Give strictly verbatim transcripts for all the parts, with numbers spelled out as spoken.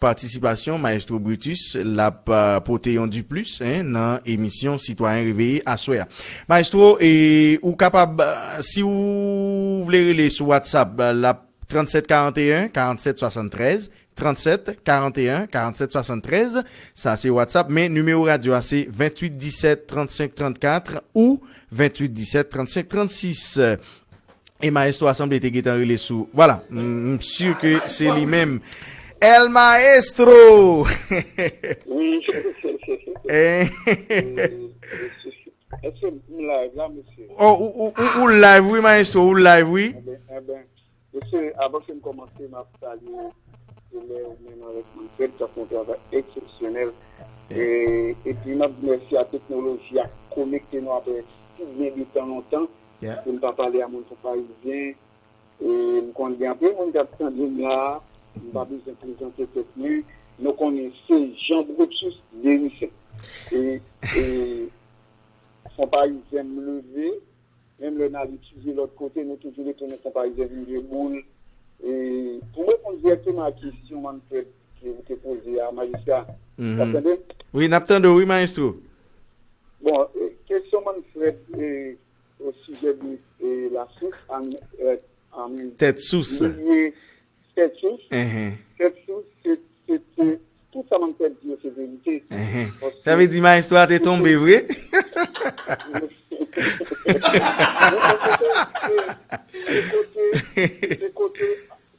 patisipasyon Maestro Brutus, l ap, euh, pote yon diplis, en, nan emisyon Sitwayen Reveye aswè a. Maestro, e, ou kapab, euh, si ou vle rele sou WhatsApp, euh, l ap tranntsèt karanteyen karantsèt swasanntrèz, tranntsèt karanteyen karantsèt swasanntrèz, sa se WhatsApp, men nimewo radyo a se venntuit disèt trannsenk trannkat ou venntuit disèt trannsenk trannsis. E Maestro a sanble te gentan rele sou. Vwala, m, m si ke se li menm. El Maestro! Wi. Eh. Èske m live la, mesye? Oh, ou, ou, ou, ou live, wi, Maestro, ou live, wi. Eben, eben, mesye, avan ke m kòmanse, m ap salye Elè ou menm avèk Manfred, k ap fè yon travay eksepsyonèl. E, epi, m ap di mèsi a teknoloji a ki konekte nou apre si byen de tan lontan. Yeah. Pou n pa pale a moun Fon Parizyen. E, m konn gen anpil moun k ap tande m la, m pa bezwen prezante tèt mwen. Nou konnen se Jean Brutus Derisen. E, e, Fon Parizyen m leve, menm lè n al etidye lòt kote, nou toujou retounen Fon Parizyen vin jwe boul. E, pou m reponn dirèkteman a kesyon Manfred ke ou te poze a, Majistra, w ap tande m? Wi, n ap tande w, wi, Maestro. Bon, e, kesyon Manfred, e, o sijè de, e, la source, an, e, an, Tèt Sous. Milye Tèt Sous. Enhen. Tèt Sous, se, se, se, tout sa Manfred di yo, se verite. Enhen. Paske Sa vle di Maestro a te tonbe vre? Se kote, se kote,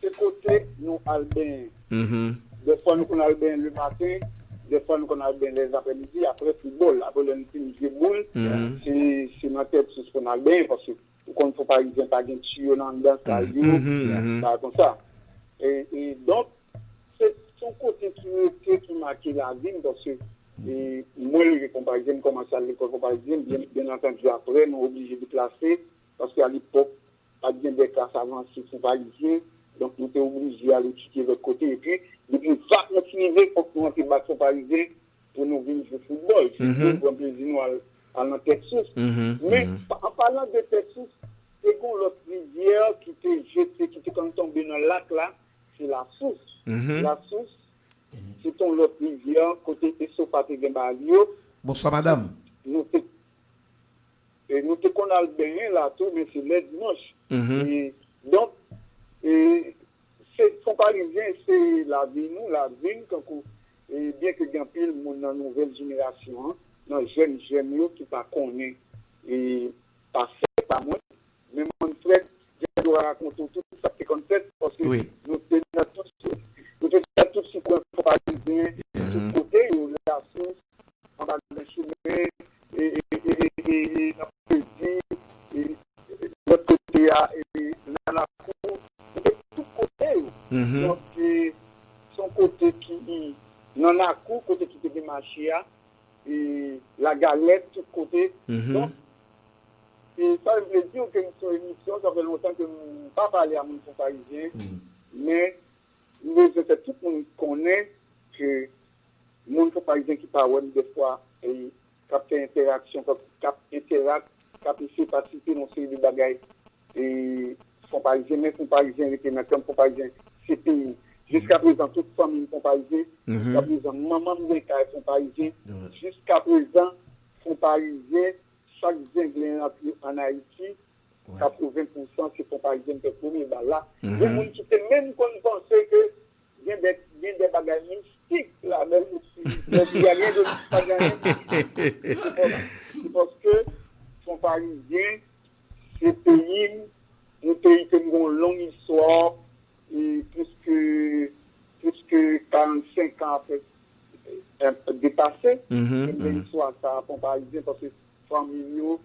se kote nou al benyen. Mhm. Dèfwa nou konn al benyen le maten, dèfwa nou konn al benyen lèzaprèmidi, apre foutbòl, apre lè nou fin jwe boul, Mhm. se, se nan Tèt Sous pou n al benyen, paske ou konn Fon Parizyen pa gen tiyo nan anndan kay yo, Mhm, mhm. bagay konsa. E, e donk, se, se yon kote ki rete, ki make lavi m, paske, e, mwen leve Fon Parizyen, m kòmanse al lekòl Fon Parizyen, byen, byen antandi, apre, nou oblije deplase, paske alepòk, pa t gen de klas avanse Fon Parizyen, donk nou te oblije al etidye lòt kote, epi, depi vakanns rive, fòk nou antre bak Fon Parizyen, pou nou vin jwe foutbòl, jwe Mhm. boul, pran plezi nou al, al nan Tèt Sous. Mhm, Men, mhm. pa- an palan de Tèt Sous, te gon lòt rivyè ki te jete, ki te konn tonbe nan lak la, se Lasous. Mhm. Lasous, se ton lòt rivyè, kote Esopa te gen bagay yo. Bonswa, madanm. Nou te, e nou te konn al benyen la tou, men se lè dimanch. Mhm. E, donk, e, Se, Fon Parizyen, se lavi nou, lavi m, tankou, e, byen ke gen anpil moun nan nouvèl jenerasyon an, nan jèn jèn yo ki pa konnen, e, pase pa mwen, men Manfred, gen dwa rakonte w tout sa k te konn fèt, paske Wi. nou te nan tout, nou te nan tout sikwen Fon Parizyen, Mhm. tout kote yo, Lasous, anba gran chimen, e, e, e, e, e, nan Pedi, e, lòt kote a, e, nan Lakou, nou te tout kote yo. Mhm. Donk, e, se yon kote ki, nan Lakou, kote ki te gen mache a, e, Lagalèt, tout kote. Mhm. Donk, e, sa vle di w ke se yon emisyon, sa fè lontan ke m pa pale a moun Fon Parizyen, Mhm. men M bezwen fè tout moun konnen ke moun Fon Parizyen ki pa wè m dèfwa, e, k ap fè entèraksyon, k ap, k ap entèrak, k ap eseye patisipe nan yon seri de bagay, e, Fon Parizyen, men Fon Parizyen rete nan kè m, Fon Parizyen se peyi m. Jiska prezan, tout fanmi m Fon Parizyen. Mhm. Jiska prezan, manman m gen kay Fon Parizyen. Wi. Jiska prezan, Fon Parizyen, chak zenglen rantre ann Ayiti, Wi. katreven pousan se Fon Parizyen k fè premye bal la. Mhm. Gen moun ki te menm konn panse ke gen de, gen de bagay mistik ladan l, si, lè di a gen de bagay mistik. Se pas-, se paske Fon Parizyen, se peyi m, yon peyi ke m gen yon long istwa, e plis ke, plis ke karannsenk an apre, e, depase, Mhm, ke m gen mhm. istwa sa a Fon Parizyen, paske fanmi m yo,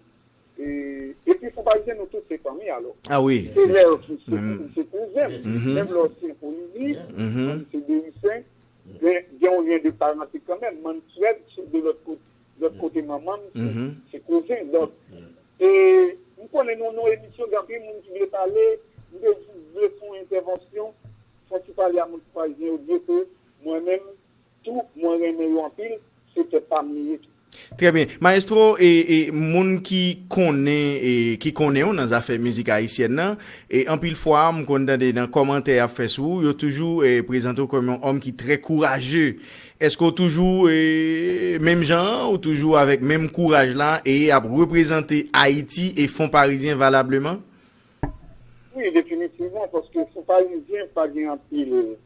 e, epi Fon Parizyen, nou tout se fanmi, alò. Ah wi. Se lè yo ki se, Mhm. se kouzen m. Mhm. Menm lè w se Polini, Mhm. se Derisen, gen, gen yon lyen de paranti kanmenm. Manfred, se de lòt kote, lòt kote manman m, se, Mhm. se kouzen. Donk, e, m konnen nou, nou emisyon, gen anpil moun ki vle pale, m te jis vle fè yon entèvansyon, fò ti pale a moun Fon Parizyen yo, di ke mwen menm, tou, mwen renmen yo anpil, se tèt pa m li ye tou. Trè byen. Maestro, e, e, moun ki konnen, e, ki konnen w nan zafè mizik ayisyèn nan, e anpil fwa, m konn tande nan kòmantè y ap fè sou ou, yo toujou, e, prezante w kòm yon òm ki trè kouraje. Èske w toujou, e, menm jan an, ou toujou avèk menm kouraj la, e ap reprezante Ayiti e Fon Parizyen valableman? Wi, definitivman, paske Fon Parizyen pa gen anpil.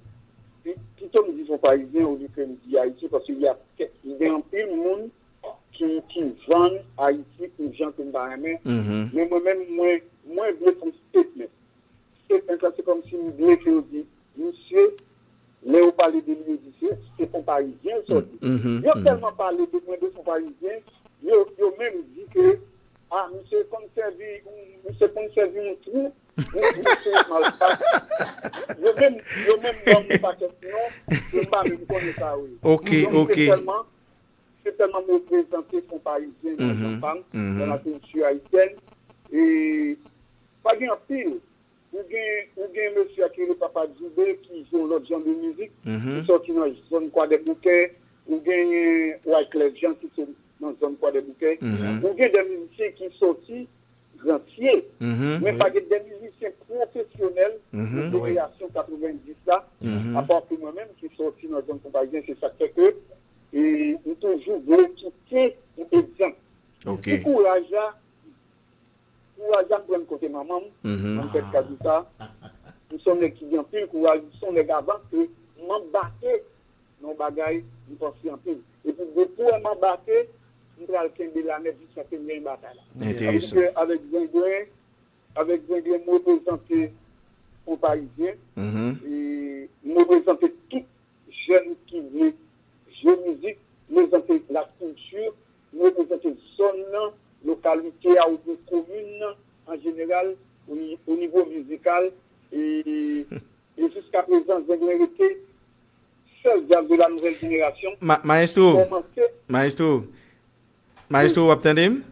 Pi-, pito m di Fon Parizyen olye ke m di Ayiti, paske y a kèk, gen anpil moun ki, ki vann Ayiti pou jan ke m pa renmen. Men mwen menm, mwen, mwen vle fè yon statement. Statement la, se kòmsi m vle ke yo di, mesye, lè yo pale de li, yo di se, se Fon Parizyen l sòti. Yo tèlman pale de mwen de Fon Parizyen, yo, yo menm di ke, a, misye konn sèvi, misye konn sèvi yon twou, yon twou se malfrat. Yo menm, yo menm ban m yon pakèt non, ke m pa menm konnen sa yo ye. Ok, donk, ok. Se tèlman, se tèlman m reprezante Fon Parizyen nan jan pa m, nan lakilti ayisyèn. E pa gen anpil. Ou gen, ou gen mesye a ki rele Papa Djoubé, ki jwe yon lòt jan de mizik, ki sòti nan zòn Kwadèboukè. Ou genyen Wyclef Jean, ki sòti nan zòn Kwadèboukè. Ou gen de mizisyen ki sòti Grantye. Men pa gen de mizisyen pwofesyonèl pou jenerasyon katrevenndis la, apa ke mwen menm ki sòti nan zòn Fon Parizyen, se sa k fè ke, e, m toujou vle kite yon egzanp. Ok. Ti kouraj la, kouraj la m pran l kote manman m, m fèt ka di sa. M se yon nèg ki gen anpil kouraj, m se yon nèg avan ke m anbake nan yon bagay, m panse anpil. Epi depi w wè m anbake, m pral kenbe la nèt jiskaske m genyen batay la. Sa vle di ke avèk Zenglen, avèk Zenglen, m reprezante Fon Parizyen, e m reprezante tout jèn ki vle jwe mizik, m reprezante lakilti, m reprezante zòn nan, lokalite a oubyen komin nan an jeneral, o ni-, o nivo mizikal, e, e jiskaprezan, Zenglen rete sèl djaz de la nouvelle génération. Ma-, maestro, kòmanse. Maestro, maestro, w ap tande m?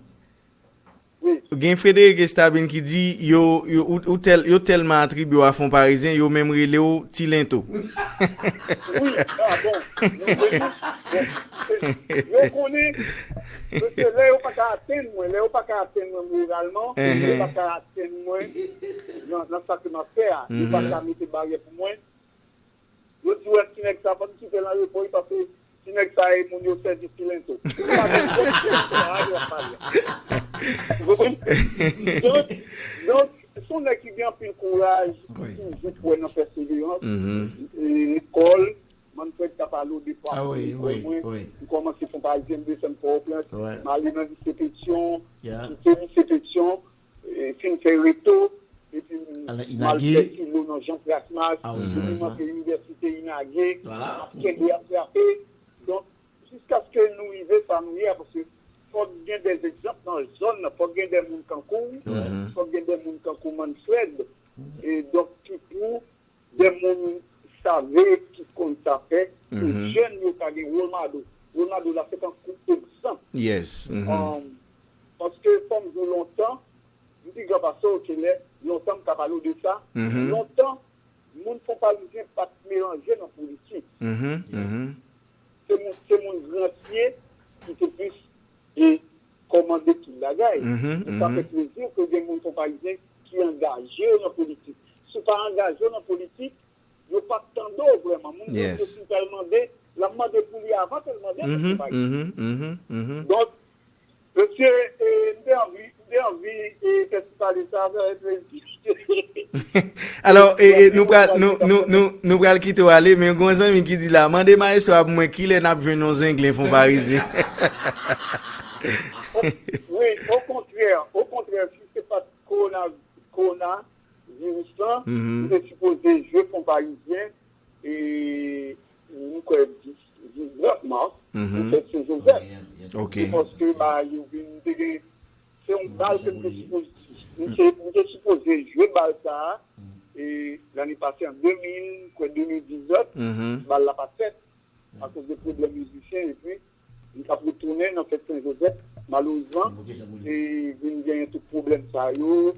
Wi. Gen Frédéric Estabin ki di, yo, yo, ou, ou tèl-, yo tèlman atribye w a Fon Parizyen, yo menm rele w Ti Lento. Wi, a bon. Yo konnen, bon, se, yo konnen, paske lè yo pa ka atenn mwen, lè yo pa ka atenn mwen moralman, lè yo pa ka atenn mwen nan, nan sa ke m ap fè a, yo pa ka mete baryè pou mwen. Yo di, "Wè, ti nèg sa, fò n kite l an repo, wi, paske ti nèg sa, e moun yo sèvi Ti Lento." Yo pa konn ti Lento a, yo ap pale. Ou konprann? Donk, donk, se yon nèg ki gen anpil kouraj, ki toujou kwè nan pèseverans. E, lekòl, Manfred t ap pale w de pwa pou lekòl mwen. M kòmanse Fon Parizyen, m desann Pòtoprens, m ale nan lise Petyon, m kite lise Petyon, e, fin fè reto, epi m al fè filo nan Jean Prasmas, epi m antre inivèsite Inage, m ap kenbe, ap frape. Donk, jiskaske nou rive sa nou ye a, paske fòk gen de egzanp nan zòn nan, fòk gen de moun tankou w, fòk gen de moun tankou Manfred, e donk ki pou de moun save ki konn sa fè, pou jèn yo ka gen wòl modèl. Wòl modèl la se tankou egzanp. Yes. Um, paske fò m di w lontan, m pi gran pase w, ke lè lontan m ka pale w de sa. Lontan, moun Fon Parizyen pa t melanje nan politik. Se moun, se moun Grantye ki te plis, e, kòmande tout bagay. E sa fè plezi ke gen moun Fon Parizyen ki angaje yo nan politik. Si w pa angaje w nan politik, yo p ap tande w vrèman. Moun Grantye, si l pral mande, l ap mande pou li avan ke l mande pou Fon Parizyen. Donk, mesye, e, m te anvi, m te anvi, e, fè ti pale sa, sa fè plezi. Alò, e, e, nou pral, nou, nou, nou, nou pral kite w ale, men yon zanmi ki di la, mande maestro a pou mwen kilè n ap jwenn yon Zenglen Fon Parizyen. Wi, okontrè, okontrè, si se pa t kowona, kowonaviris lan, m te sipoze jwe Fon Parizyen, e, m kwè, dis, diznèf mas, pou fèt Sen Jozèf. Ok. Se paske, ba, yo vin, m te gen, se yon bal ke m te sipoze, m te, m te sipoze jwe bal sa a, e, lane pase an de mil, m kwè de mil diznèf, bal la pa t fèt, akoz de pwoblèm mizisyen, epi m t ap retounen nan fèt Sen Jozèf, malerezman, e vin genyen tout pwoblèm sa yo,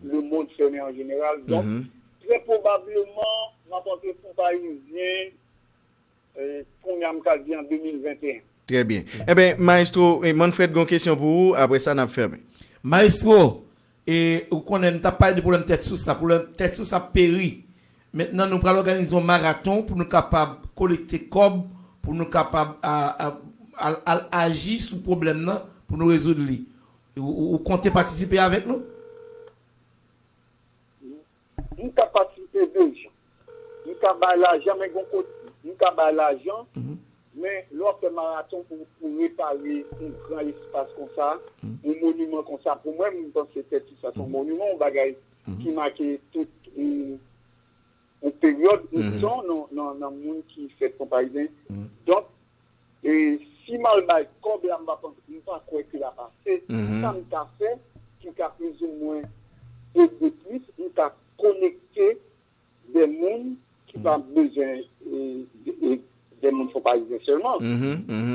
lemonn fèmen an jeneral. Donk, trè pwobableman, m ap antre Fon Parizyen, e, kounye a m ka di an de mil venteyen. Trè byen. Enben, Maestro, eh, Manfred gen yon kesyon pou ou, apre sa, n ap fèmen. Maestro, e, ou konnen, n t ap pale de pwoblèm Tèt Sous la. Pwoblèm Tèt Sous ap peri. Mentnan, nou pral òganize yon maraton pou nou kapab kolekte kòb, pou nou kapab a, a, al, al aji sou pwoblèm nan, pou nou rezoud li. Ou, ou, ou konte patisipe avèk nou? M ka patisipe de jan. M ka bay lajan, men gon kote. M ka bay lajan, men lè w ap fè maraton pou, pou repare yon gran espas konsa, yon moniman konsa, pou mwen, m panse Tèt Sous sa se yon moniman, yon bagay ki make tout yon, yon peryòd, yon tan nan, nan, nan moun ki fèt Fon Parizyen. Donk, e si m al bay kòb la, m pa panse, m pa kwè ke l ap ase. Sa m ka fè, ki ka plizoumwen ede plis, m ka konekte de moun ki pa bezwen e, de, e, de moun Fon Parizyen sèlman.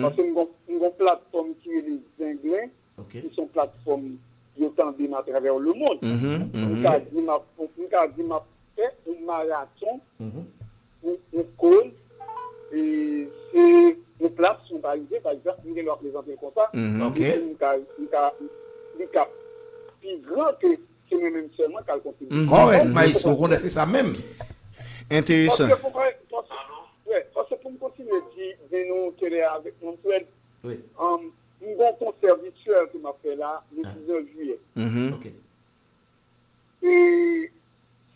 Paske m gon, m gon platfòm ki rele Zenglen, ki se yon platfòm yo tande m atravè lemonn. M ka di m ap, m ka di m ap fè yon maraton pou yon koz, e se yon plas Fon Parizyen, pa egzanp, m gen dwa prezante l konsa, epi m ka, m ka, li ka pi gran ke se mwen menm sèlman k al kontribye. Kòrèk, Maestro, ou konnen se sa menm. Enteresan. Paske pou mwen, paske, wè, paske pou m kontinye di, di nou kele avèk Manfred, um, m gon konsè vityèl ke m ap fè la, le diznèf jiyè. E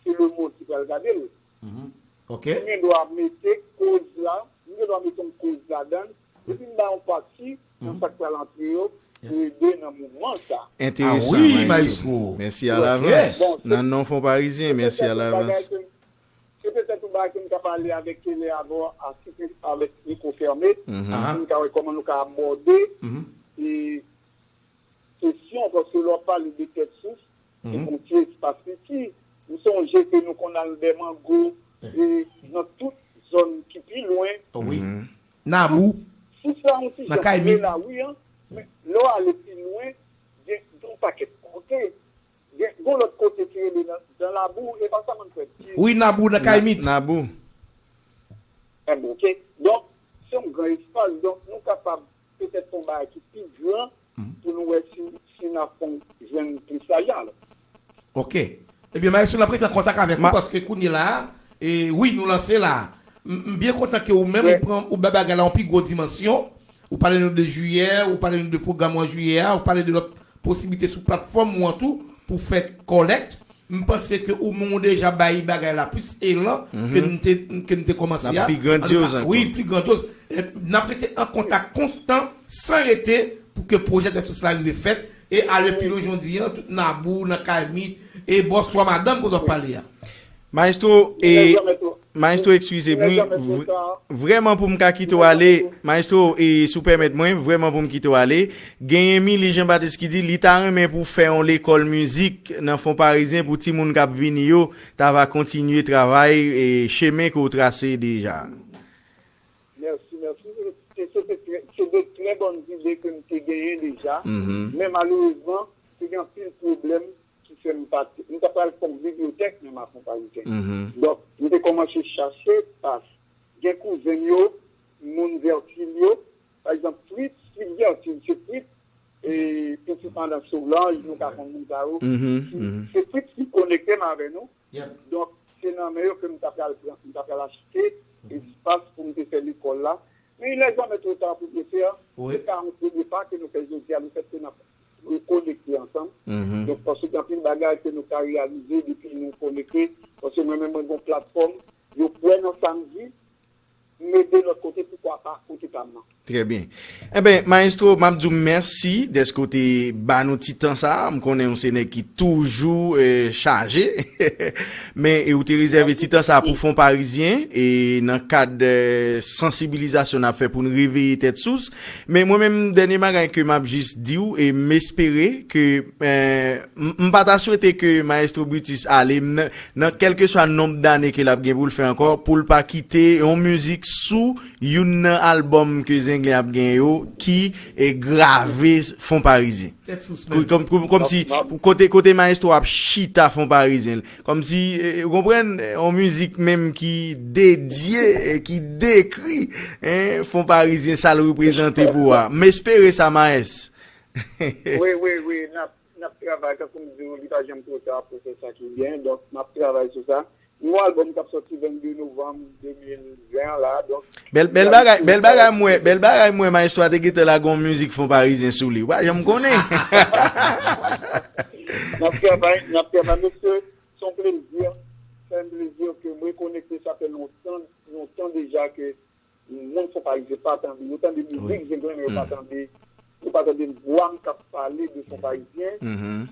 se lemonn ki pral gade l. M gen dwa mete koz la, m gen dwa mete yon koz ladan l, epi m bay yon pati nan sa k pral antre yo pou ede nan mouvman sa. Enteresan, Maestro. Mèsi alavans. Nan non Fon Parizyen, mèsi alavans. Se petèt yon bagay ke m ka pale avèk Kele avè w, avèk mikwo fèmen, pou n ka wè kòman nou ka abòde kesyon, paske lè w ap pale de Tèt Sous, se yon ti espas piti. M sonje ke nou konn al dèmango e nan tout zòn ki pi lwen. Wi. Nabou. Sous la yon ti jan pre la, wi, an. Men lè w ale pi lwen, gen yon pakèt kote. Gen yon lòt kote ki rele nan, nan Labou, e pa sa mwen kwè. Wi, Nabou, nan Kayimit. Nabou. Enben, oke. Donk, se yon gran espas. Donk, nou kapab petèt fè yon bagay ki pi gran pou nou wè si, si n ap fè jwenn plis lajan. Oke. Ebyen, Maestro, n ap rete an kontak avèk ou paske kounye la a, e, wi, nou lanse la a. M byen kontan ke ou menm ou pran, ou bay bagay la yon pi gwo dimansyon. Ou pale nou de jiyè, ou pale nou de pwogram ou an jiyè a, ou pale de lòt posiblite sou platfòm ou an tou pou fè kòlèk. M panse ke ou menm ou deja bay bagay la plis elan ke n te, ke n te kòmanse a. Pi grandyoz ankò. Wi, pi grandyoz. N ap rete an kontak konstan, san rete, pou ke pwojè Tèt Sous la rive fèt. E ale pi lwen jodi an, tout Nabou, nan Kayimit, e bòs twa madanm kote w ap pale a. Maestro, e, Maestro, eskize m, wi, vrèman pou m ka kite w ale, Maestro, e, si w pèmèt mwen, vrèman pou m kite w ale, genyen Milly Jean Baptiste ki di li ta renmen pou w fè yon lekòl mizik nan Fon Parizyen pou timoun k ap vini yo ta va kontinye travay, e, chemen ke w trase deja. Mèsi, mèsi. Se, se, se, se de trè bòn zide ke m te genyen deja, men malerezman, te gen anpil pwoblèm ki fè m pa t, m ta pral fè yon bibliyotèk menm a Fon Parizyen. Donk, m te kòmanse chache, pas gen kouzen m yo, moun Vètil yo, pa egzanp, Fritz, Fritz Vètil, se Fritz, e, pitit madan Solanj, nou ka konn moun sa yo. Se Fritz ki konekte m avè nou. Donk, se nan men yo ke m ta pral pran, m ta pral achte espas pou m te fè lekòl la. Men il est jamais trop tard, pwofesè. Se ka yon premye pa ke nou fè jodi a, lefètke n ap rekonekte ansanm. Donk, paske gen anpil bagay ke nou ka reyalize depi nou konekte. Paske mwen menm, mwen gen yon platfòm, yo kwè nan sa m di, m ede lòt kote, poukwa pa kote pa m nan. Trè byen. Enben, Maestro, m ap di w mèsi dèske w te ba nou ti tan sa a. M konnen w se nèg ki toujou, e, chaje. Men, e, ou te rezève ti tan sa a pou Fon Parizyen, e nan kad, e, sansibilizasyon n ap fè pou n reveye Tèt Sous. Men mwen menm, dènye bagay ke m ap jis di w, e m espere ke, e, m, m pa ta swete ke Maestro Brutus ale, m, nan kèlkeswa nonb dane ke l ap gen pou l fè ankò, pou l pa kite yon mizik sou youn nan albòm ke Zenglen ap gen yo ki e grave Fon Parizyen. Tèt sous menm. Kòm, kòm, kòmsi kote, kote mayestwo ap chita Fon Parizyen. Kòmsi, eh, ou konprann, eh, yon mizik menm ki dedye, eh, ki dekri, hein, Fon Parizyen, sa l reprezante pou ou a. M espere sa, Maes. Wi, wi, wi, n ap, n ap travay, tankou m di w, li pa janm twò ta pou fè sa ki byen. Donk, n ap travay sou sa. Yon albòm k ap sòti vennde novanm de mil ven an la, donk, bèl, bèl bagay, bèl bagay, mwen, bèl bagay, mwen, mayestwo a te gentan lage yon mizik Fon Parizyen sou li. Ou pa janm konnen. N ap travay, n ap travay, mesye, se yon plezi, se yon plezi ke m rekonekte, sa fè lontan, lontan deja ke moun Fon Parizyen pa tande, yo tande mizik Zenglen, men yo pa tande, yo pa tande vwa m k ap pale de Fon Parizyen,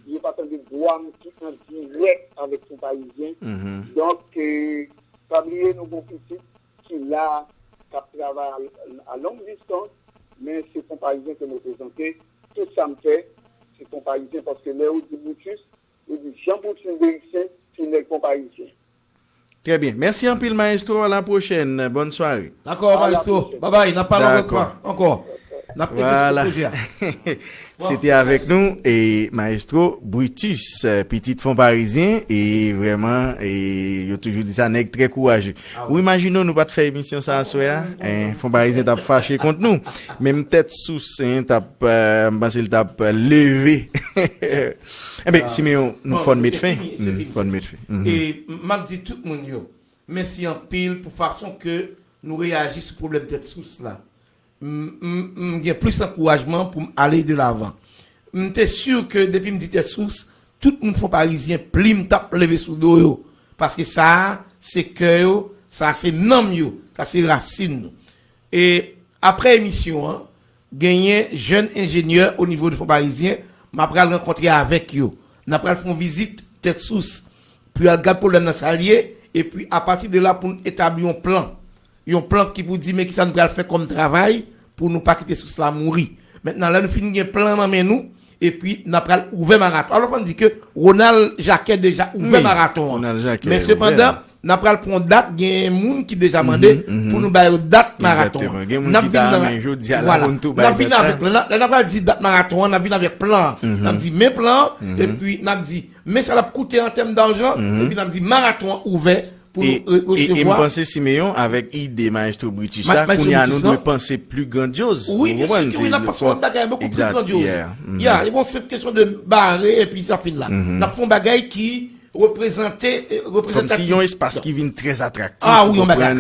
yo pa tande vwa m ki an dirèk avèk Fon Parizyen. Donk, eh, pa bliye nou gon pitit ki la, k ap travay a, a long distance, men se Fon Parizyen ke m reprezante. Tout sa m fè, se Fon Parizyen, paske lè yo di Brutus, yo di Jean Brutus Béricien, se nèg Fon Parizyen. Trè byen. Mèsi anpil, mayestwo. A la pwochèn. Bòn sware. Dakò, mayestwo. Babay, n ap pale lòt fwa ankò. N ap teke sou pwojè a. Se te avèk nou, e, mayestwo Brutus, eh, pitit Fon Parizyen, e vrèman, e, yo toujou di sa, nèg trè kouraje. Ou imajine w, nou pa t fè emisyon sa aswè a, en, Fon Parizyen t ap fache kont nou. Menm Tèt Sous, en, t ap, eh, m panse l t ap leve. Enben, Simeon, nou fò n met fen. Fò n met fen. E m ap di tout moun yo, mèsi anpil pou fason ke nou reyaji sou pwoblèm Tèt Sous la. M, m, m gen plis ankourajman pou m ale de lavan. M te si ke depi m di Tèt Sous, tout moun Fon Parizyen, plim t ap leve sou do yo. Paske sa a, se kè yo, sa a, se nanm yo, sa se rasin nou. E apre emisyon an, genyen jèn enjenyè o nivo de Fon Parizyen, m ap pral rankontre avèk yo. N ap pral fè yon vizit Tèt Sous, pou y al gad pwoblèm nan sa l ye, epi apati de la pou n etabli yon plan. Yon plan ki pou di men kisa nou pral fè kòm travay pou nou pa kite sous la mouri. Mentnan, lè nou fin gen plan nan men nou, epi n ap pral ouvè maraton. Alò, fò n di ke Ronald Jacquet deja ouvè maraton an. Men sepandan, n ap pral pran dat, gen moun ki deja mande pou nou ba yo dat maraton an. N ap vin nan, vwala. N ap vin avèk plan. Lè n ap pral di dat maraton an, n ap vin avèk plan an. N ap di men plan an, epi n ap di men sa l ap koute an tèm dajan, epi n ap di maraton an ouvè pou nou re-, resevwa. E, e, e m panse, Simeon, avèk ide mayestwo Brutus la, kounye a nou dwe panse pli grandyoz. Wi, byen si ke wi, n ap panse yon bagay bokou pli grandyoz. Ya, e bon, se kesyon de bare epi sa fin la. N ap fè yon bagay ki reprezante, eh, reprezentatif. Kòmsi yon espas ki vin trè atraktif, ou konprann?